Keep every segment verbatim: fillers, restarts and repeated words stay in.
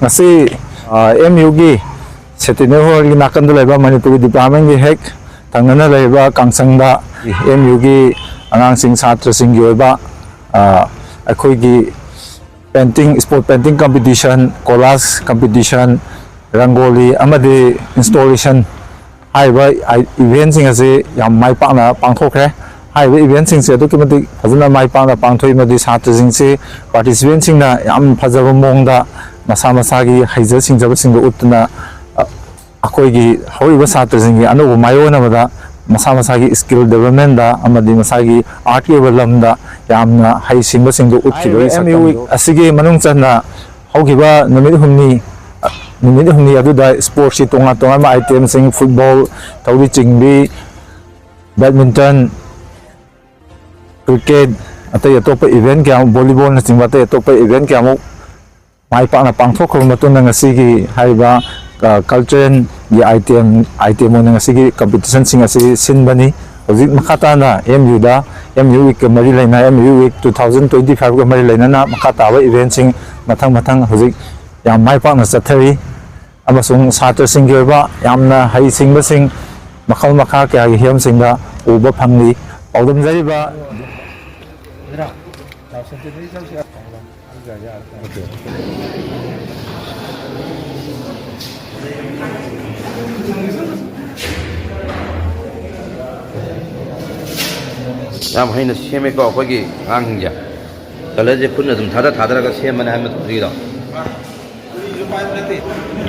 ꯉꯁꯤ ꯑꯦꯝ ꯌꯨꯒꯤ ꯁꯦꯟꯇꯤꯅꯦꯜ ꯍꯣꯜꯒꯤ ꯅꯥꯀꯟꯗ ꯂꯩꯕ ꯃꯅꯤꯄꯨꯔꯒꯤ ꯗꯤꯄꯥꯔꯠꯃꯦꯟꯒꯤ ꯍꯦꯛ ꯊꯪꯅꯅ ꯂꯩꯔꯤꯕ ꯀꯥꯡꯁꯪꯗ ꯑꯦꯝ ꯌꯨꯒꯤ ꯑꯉꯥꯡꯁꯤꯡ, ꯁꯥꯇ꯭ꯔꯁꯤꯡꯒꯤ ꯑꯣꯏꯕ ꯑ, ꯑꯩꯈꯣꯏꯒꯤ painting, spot painting competition, collage competition, rangoli ꯑꯃꯗꯤ ꯏꯟꯁꯇꯣꯂꯦꯁꯟ ꯍꯥꯏꯔꯤꯕ ꯏꯚꯦꯟꯁꯤꯡ ꯑꯁꯤ ꯌꯥꯝ ꯃꯥꯏ ꯄꯥꯛꯅ ꯄꯥꯡꯊꯣꯛꯈ꯭ꯔꯦ꯫ ꯍꯥꯏꯔꯤꯕ ꯏꯚꯦꯟꯁꯤꯡꯁꯦ ꯑꯗꯨꯛꯀꯤ ꯃꯇꯤꯛ ꯐꯖꯅ ꯃꯥꯏ ꯄꯥꯛꯅ ꯄꯥꯡꯊꯣꯛꯏ, ꯃꯗꯨꯗꯤ ꯁꯥꯇ꯭ꯔꯁꯤꯡꯁꯤ, ꯄꯥꯔꯇꯤꯁꯤꯄꯦꯟꯁꯤꯡꯅ ꯌꯥꯝ ꯐꯖꯕ ꯃꯑꯣꯡꯗ ꯃꯁꯥ ꯃꯁꯥꯒꯤ ꯍꯩꯖ ꯁꯤꯡꯖꯕꯁꯤꯡꯗꯨ ꯎꯠꯇꯨꯅ, ꯑ, ꯑꯩꯈꯣꯏꯒꯤ ꯍꯧꯔꯤꯕ ꯁꯥꯇ꯭ꯔꯁꯤꯡꯒꯤ ꯑꯅꯧꯕ ꯃꯥꯏꯑꯣꯟ ꯑꯃꯗ ꯃꯁꯥ ꯃꯁꯥꯒꯤ ꯁ꯭ꯀꯤꯜ ꯗꯦꯕꯂꯞꯃꯦꯟꯗ ꯑꯃꯗꯤ ꯃꯁꯥꯒꯤ ꯑꯥꯔꯠꯀꯤ ꯑꯣꯏꯕ ꯂꯝꯗ ꯌꯥꯝꯅ ꯍꯩꯁꯤꯡꯕꯁꯤꯡꯗꯨ ꯎꯠꯈꯤꯕꯒꯤ ꯍꯥꯏꯔꯤꯕ ꯑꯦꯝ ꯌꯨ ꯁꯛꯇꯝꯗꯨ ꯋꯤꯛ ꯑꯁꯤꯒꯤ ꯃꯅꯨꯡ ꯆꯟꯅ ꯍꯧꯈꯤꯕ ꯅꯨꯃꯤꯠ ꯍꯨꯝꯅꯤ, ꯅꯨꯃꯤꯠ ꯍꯨꯝꯅꯤ ꯑꯗꯨꯗ ꯁ꯭ꯄꯣꯔꯠꯁꯀꯤ ꯇꯣꯉꯥꯟ ꯇꯣꯉꯥꯟꯕ ꯑꯥꯏꯇꯦꯝꯁꯤꯡ, ꯐꯨꯠꯕꯣꯜ, ꯊꯧꯔꯤ ꯆꯤꯡꯕꯤ, ꯕꯦꯗꯃꯤꯟꯇꯟ, ꯀ꯭ꯔꯤꯀꯦꯠ, ꯑꯇꯩ ꯑꯇꯣꯞꯄ ꯏꯚꯦꯟ ꯀꯌꯥ, ꯚꯣꯂꯤꯕꯣꯜꯅꯆꯤꯡꯕ ꯑꯇꯩ ꯑꯇꯣꯞꯄ ꯏꯚꯦꯟ ꯀꯌꯥꯃꯨꯛ ꯃꯥꯏ ꯄꯥꯛꯅ ꯄꯥꯡꯊꯣꯛꯈ꯭ꯔꯕ ꯃꯇꯨꯡꯗ, ꯉꯁꯤꯒꯤ ꯍꯥꯏꯔꯤꯕ, ꯑ, ꯀꯜꯆꯔꯦꯜꯒꯤ ꯑꯥꯏꯇꯦꯝ, ꯑꯥꯏꯇꯦꯝ ꯑꯣꯏꯅ ꯉꯁꯤꯒꯤ ꯀꯝꯄꯤꯇꯤꯁꯟꯁꯤꯡ ꯑꯁꯤ ꯁꯤꯟꯕꯅꯤ꯫ ꯍꯧꯖꯤꯛ ꯃꯈꯥ ꯇꯥꯅ ꯑꯦꯝ ꯌꯨꯗ, ꯑꯦꯝ ꯌꯨ ꯋꯤꯛꯀ ꯃꯔꯤ ꯂꯩꯅ, M U week two thousand twenty ꯐꯥꯏꯚꯀ ꯃꯔꯤ ꯂꯩꯅꯅ ꯃꯈꯥ ꯇꯥꯕ ꯏꯚꯦꯟꯁꯤꯡ ꯃꯊꯪ ꯃꯊꯪ ꯍꯧꯖꯤꯛ ꯌꯥꯝ ꯃꯥꯏ ꯄꯥꯛꯅ ꯆꯠꯊꯔꯤ꯫ ꯑꯃꯁꯨꯡ ꯁꯥꯇ꯭ꯔꯁꯤꯡꯒꯤ ꯑꯣꯏꯕ ꯌꯥꯝꯅ ꯍꯩꯁꯤꯡꯕꯁꯤꯡ ꯃꯈꯜ ꯃꯈꯥ ꯀꯌꯥꯒꯤ ꯍꯤꯔꯝꯁꯤꯡꯗ ꯎꯕ ꯐꯪꯂꯤ꯫ ꯄꯥꯎꯗꯝꯖꯔꯤꯕ ꯌꯥꯝ ꯍꯩꯅ ꯁꯦꯝꯃꯦꯀꯣ ꯑꯩꯈꯣꯏꯒꯤ ꯑꯉꯥꯡꯁꯤꯡꯁꯦ꯫ ꯀꯂꯔꯁꯦ ꯈꯨꯠꯅ ꯑꯗꯨꯝ ꯊꯥꯗ ꯊꯥꯗꯔꯒ ꯁꯦꯝꯕꯅꯦ ꯍꯥꯏꯕ ꯃꯇꯨꯡꯗꯒꯤꯗꯣ꯫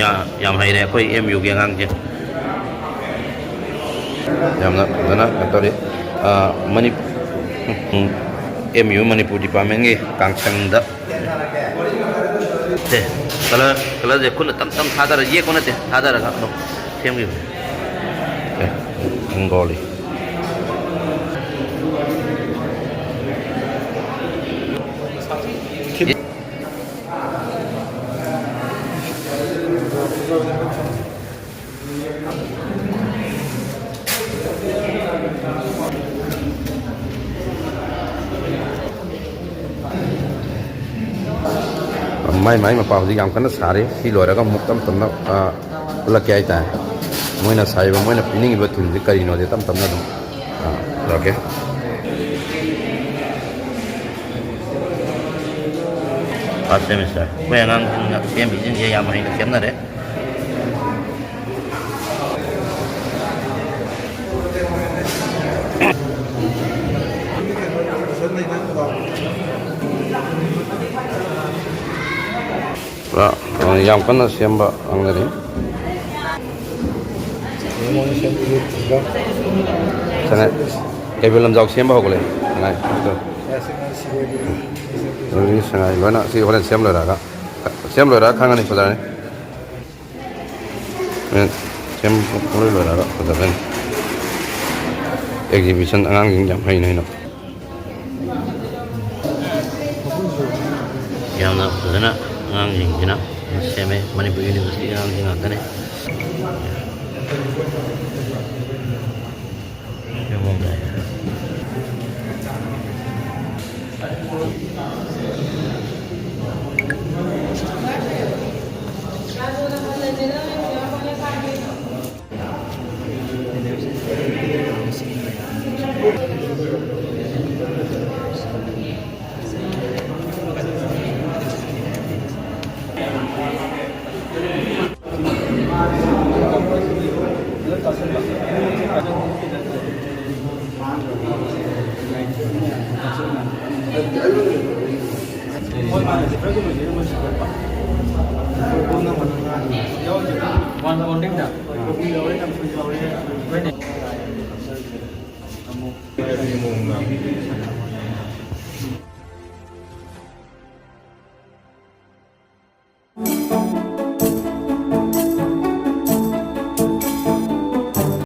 ꯌꯥ-, ꯌꯥꯝ ꯍꯩꯔꯦ ꯑꯩꯈꯣꯏ ꯑꯦꯝ ꯌꯨꯒꯤ ꯑꯉꯥꯡꯁꯦ꯫ ꯌꯥꯝꯅ ꯐꯖꯅ ꯀꯩꯅꯣ ꯇꯧꯔꯤ꯫ ꯑꯥ, ꯃꯅꯤ-, ꯎꯝ, ꯑꯦꯝ ꯌꯨ ꯃꯅꯤꯄꯨꯔ ꯗꯤꯄꯥꯔꯠꯃꯦꯟꯒꯤ ꯀꯥꯡꯁꯪꯗ꯫ ꯁꯦ, ꯀꯂꯔ, ꯀꯂꯔꯁꯦ ꯈꯨꯠꯅ ꯇꯞ ꯇꯞ ꯊꯥꯗꯔ, ꯌꯦꯛꯄ ꯅꯠꯇꯦ, ꯊꯥꯗꯔꯒ ꯑꯗꯨꯝ ꯁꯦꯝꯈꯤꯕꯅꯦ꯫ ꯁꯦ, ꯔꯪꯒꯣꯂꯤ꯫ ꯃꯥꯏ ꯃꯥꯏ ꯃꯄꯥ ꯍꯧꯖꯤꯛ ꯌꯥꯝ ꯀꯟꯅ ꯁꯥꯔꯤ꯫ ꯁꯤ ꯂꯣꯏꯔꯒ ꯑꯃꯨꯛ ꯇꯞ ꯇꯞꯅ, ꯑ, ꯎꯠꯂꯛꯀꯦ ꯍꯥꯏꯇꯥꯔꯦ꯫ ꯃꯣꯏꯅ ꯁꯥꯔꯤꯕ, ꯃꯣꯏꯅ ꯄꯤꯅꯤꯡꯉꯤꯕ ꯊꯤꯝꯁꯤ ꯀꯔꯤꯅꯣꯗꯤ ꯇꯞ ꯇꯞꯅ ꯑꯗꯨꯝ, ꯑ, ꯎꯠꯂꯛꯀꯦ꯫ First semester꯫ ꯑꯩꯈꯣꯏ ꯑꯉꯥꯡꯁꯤꯡꯅ ꯁꯦꯝꯃꯤꯁꯤꯡꯁꯦ ꯌꯥꯝ ꯍꯩꯅ ꯁꯦꯝꯅꯔꯦ꯫ ꯄꯨꯔꯥ, ꯑ, ꯌꯥꯝ ꯀꯟꯅ ꯁꯦꯝꯕ ꯉꯝꯅꯔꯤ꯫ ꯁꯉꯥꯏ, ꯀꯩꯕꯨꯜ ꯂꯝꯖꯥꯎ ꯁꯦꯝꯕ ꯍꯧꯒꯠꯂꯦ꯫ ꯁꯉꯥꯏ, ꯑꯗꯨꯗꯤ ꯁꯉꯥꯏ ꯂꯣꯏꯅ ꯁꯤ ꯍꯣꯔꯦꯟ ꯁꯦꯝ ꯂꯣꯏꯔꯒ, ꯁꯦꯝ ꯂꯣꯏꯔꯒ ꯈꯪꯉꯅꯤ ꯐꯖꯔꯅꯤ꯫ ꯍꯣꯔꯦꯟ ꯁꯦꯝ ꯂꯣꯏ ꯂꯣꯏꯔꯒ ꯐꯖꯔꯅꯤ꯫ Exhibition ꯑꯉꯥꯡꯁꯤꯡ ꯌꯥꯝ ꯍꯩꯅ ꯍꯩꯅ꯫ ꯌꯥꯝꯅ ꯐꯖꯅ ꯑꯉꯥꯡꯁꯤꯡꯁꯤꯅ ꯁꯦꯝꯃꯦ꯫ ꯃꯅꯤꯄꯨꯔ ꯌꯨꯅꯤꯚꯔꯁꯤꯇꯤ ꯑꯉꯥꯡꯁꯤꯡ ꯉꯥꯛꯇꯅꯦ꯫